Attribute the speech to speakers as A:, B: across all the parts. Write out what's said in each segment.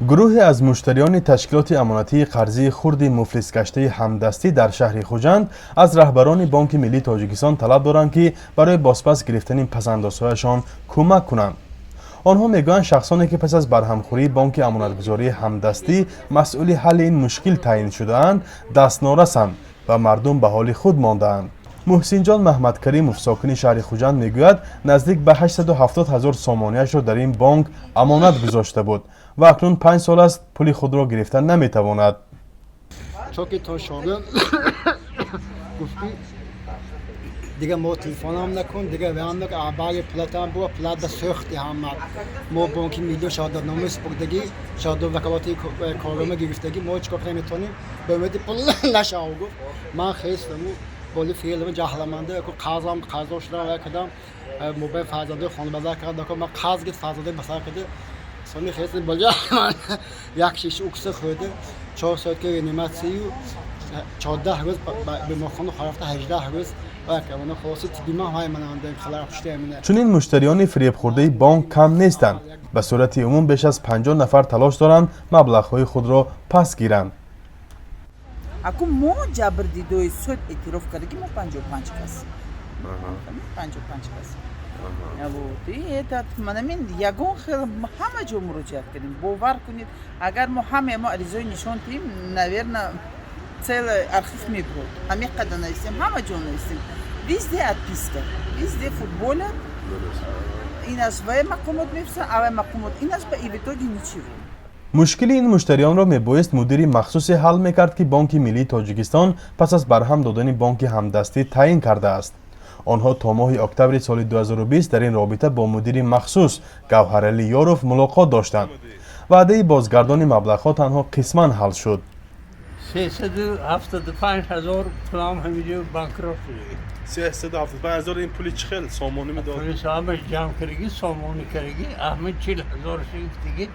A: Гурӯҳе аз муштариёни ташкилоти амонатии қарзии хурди муфлисгаштаи «Ҳамдастӣ» дар шаҳри Хуҷанд аз раҳбарони Бонки Миллии Тоҷикистон талаб доранд, ки барои бозпас гирифтани пасандозҳояшон кӯмак кунанд. Онҳо мегӯянд, шахсоне, ки пас аз барҳамхӯрии бонки амонатгузории «Ҳамдастӣ» масъули ҳалли ин мушкил таъин шудаанд, дастнорасанд ва мардум ба ҳоли худ мондаанд. Муҳсинҷон Маҳмадкаримов, сокини шаҳри Хуҷанд, мегӯяд, наздик ба 870 ҳазор сомониашро дар ин бонк амонат гузошта буд ва акнун 5 сол аст, пули худро гирифта наметавонад.
B: Чунки то шогирд гуфт, ки дига мо телефонам накун, дига ваам накун, баъди пулатам буа, пулат да сӯхти ҳама. Мо Бонки Миллио шаҳодатнома супурдагӣ, шаҳодат ваколати корнома гирифтагӣ, мо чикор кунем метавонем, ба умеди пул нашав, гуфт. Ман хестаму боли феълама ҷаҳламанда қарзам қарздор шудам, ва кардам мобайн фарзандои хонабазар кардам, ман қарз гирифт, фарзандои басар карда. Сони хестам, боли як шиша уксуса хӯрда, 4 соат ки реаниматсию, 14 рӯз беморхона рафта, 18 рӯз.
A: Чунин муштариёни фиребхӯрдаи бонк кам нестанд. Ба сурати умум беш аз 50 нафар талош доранд маблағҳои худро пас гиранд.
C: Аку мо ҷабрдидои суд эътироф карда, ки мо 55 кас, 55 кас. Вот и этот манамин ягон хел ҳама ҷо муроҷиат кардем. Бовар кунед, агар мо ҳамаи мо аризои нишон диҳем, наверно, целый архив мебурд. Ҳамин қадар нависем, ҳама ҷо нависем, везде отписка, везде футболят. Инаш вай мақомот мефирсанд, авай мақомот инаш ба, и в итоге ничего.
A: Мушкили ин муштариёнро мебоист мудири махсусе ҳал мекард, ки Бонки Миллии Тоҷикистон пас аз барҳам додани бонки «Ҳамдастӣ» таъин кардааст. Онҳо то моҳи октябри соли 2020 дар ин робита бо мудири махсус Гавҳаралӣ Ёров мулоқот доштанд. Ваъдаи бозгардони маблағҳо танҳо қисман ҳал шуд.
D: 375 ҳазор пулам ҳаминҷо банкрот шуда.
A: 375 ҳазор ин пули чӣ хел сомонӣ медод?
D: Пули ҳамаш ҷамъ кардаги, сомонӣ кардаги, ҳамин 40 ҳазор гуфтаги,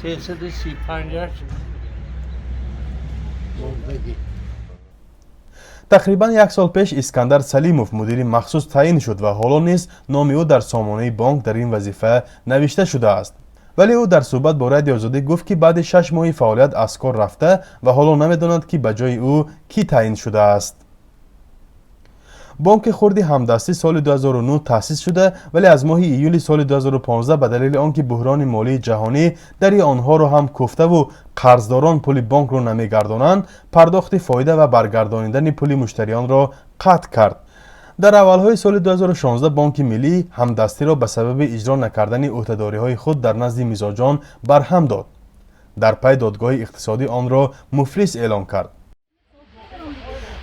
D: 335-аш мондагӣ.
A: Тақрибан як сол пеш Искандар Салимов мудири махсус таъин шуд ва ҳоло низ номи ӯ дар сомонаи бонк дар ин вазифа навишта шудааст. Вале ӯ дар суҳбат бо Радиои Озодӣ гуфт, ки баъди 6 моҳи фаъолият аз кор рафта ва ҳоло намедонад, ки ба ҷои ӯ кӣ таъин шудааст. Бонки хурди «Ҳамдастӣ» соли 2009 таъсис шуда, вале аз моҳи июли соли 2015 ба далели он ки буҳрони молии ҷаҳонӣ дари онҳоро ҳам кӯфтаву қарздорон пули бонкро намегардонанд, пардохти фоида ва баргардонидани пули муштариёнро қатъ кард. Дар аввалҳои соли 2016 Бонки Миллӣ «Ҳамдастиро» ба сабаби иҷро накардани ӯҳдадориҳои худ дар назди мизоҷон барҳам дод. Дар пай додгоҳи иқтисодӣ онро муфлис эълон кард.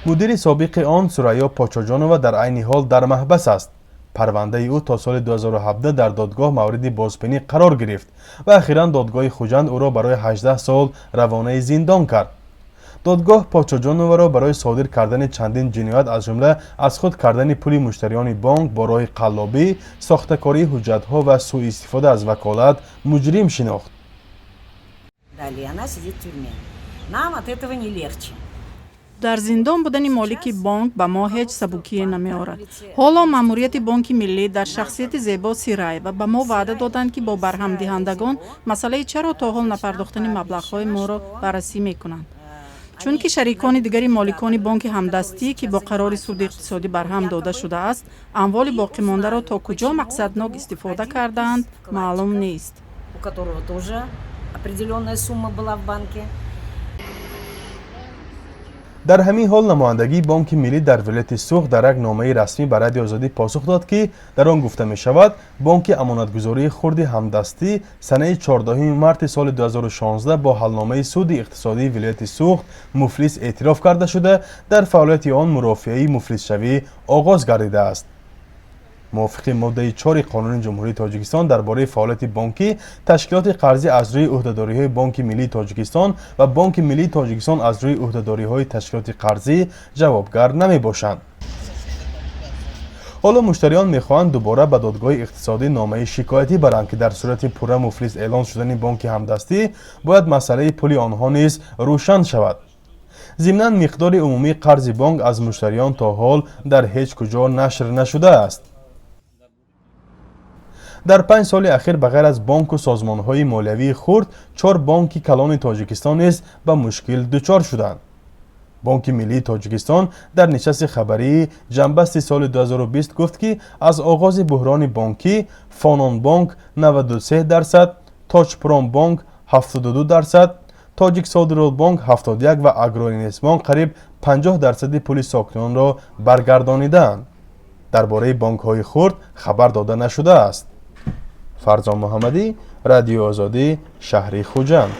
A: Мудири собиқи он, Сурайё Почоҷонова, дар айни ҳол дар маҳбас аст. Парвандаи ӯ то соли 2017 дар додгоҳ мавриди бозбинӣ қарор гирифт ва ахиран додгоҳи Хуҷанд ӯро барои 18 сол равонаи зиндон кард. Додгоҳ Почоҷоноваро барои содир кардани чандин ҷиноят, аз ҷумла аз худ кардани пули муштариёни бонк бо роҳи қаллобӣ, сохтакории ҳуҷҷатҳо ва сӯистифода аз ваколат муҷрим шинохт.
E: Далее она сидит в тюрьме. Нам от этого не легче.
F: Дар зиндон будани молики бонк ба мо ҳеҷ сабукие намеорад. Ҳоло маъмурияти Бонки Миллӣ дар шахсияти Зебо Сираева ба мо ваъда доданд, ки бо барҳамдиҳандагон масъалаи чаро то ҳол напардохтани маблағҳои моро баррасӣ мекунанд, чунки шарикони дигари моликони бонки «Ҳамдастӣ», ки бо қарори суди иқтисодӣ барҳам дода шудааст, амволи боқимондаро то куҷо мақсаднок истифода кардаанд, маълум нест.
E: У которого тоже определенная сумма была в банке.
A: Дар ҳамин ҳол намояндагии Бонки Миллӣ дар вилояти Суғд дар як номаи расмӣ ба Радиои Озодӣ посух дод, ки дар он гуфта мешавад, бонки амонатгузории хурди «Ҳамдастӣ» санаи 14 марти соли 2016 бо ҳалномаи суди иқтисодии вилояти Суғд муфлис эътироф карда шуда, дар фаъолияти он мурофиаи муфлисшавӣ оғоз гардидааст. Мувофиқи моддаи 4 Қонуни Ҷумҳурии Тоҷикистон дар бораи фаъолияти бонкӣ, ташкилоти қарзӣ аз рӯи ӯҳдадориҳои Бонки Миллии Тоҷикистон ва Бонки Миллии Тоҷикистон аз рӯи ӯҳдадориҳои ташкилоти қарзӣ ҷавобгар намебошанд. Ҳоло муштариён мехоҳанд дубора ба додгоҳи иқтисодӣ номаи шикоятӣ баранд, ки дар сурати пурра муфлис эълон шудани бонки «Ҳамдастӣ» бояд масъалаи пули онҳо низ рӯшан шавад. Зимнан, миқдори умумии қарзи бонк аз муштариён то ҳол дар ҳеҷ куҷо нашр нашудааст. Дар 5 соли ахир ба ғайр аз бонку созмонҳои молиявии хурд, чор бонки калони Тоҷикистон низ ба мушкил дучор шуданд. Бонки миллии Тоҷикистон дар нишасти хабарии ҷамъбасти соли 2020 гуфт, ки аз оғози буҳрони бонкӣ Фононбонк 93%, Тоҷпромбонк 72%, Тоҷиксодиротбонк 71 ва Агроинвестбонк қариб 50 дарсади пули сокинонро баргардонидаанд. Дар бораи бонкҳои хурд хабар дода нашудааст. Фарзон Муҳаммадӣ, Радиои Озодӣ, шаҳри Хуҷанд.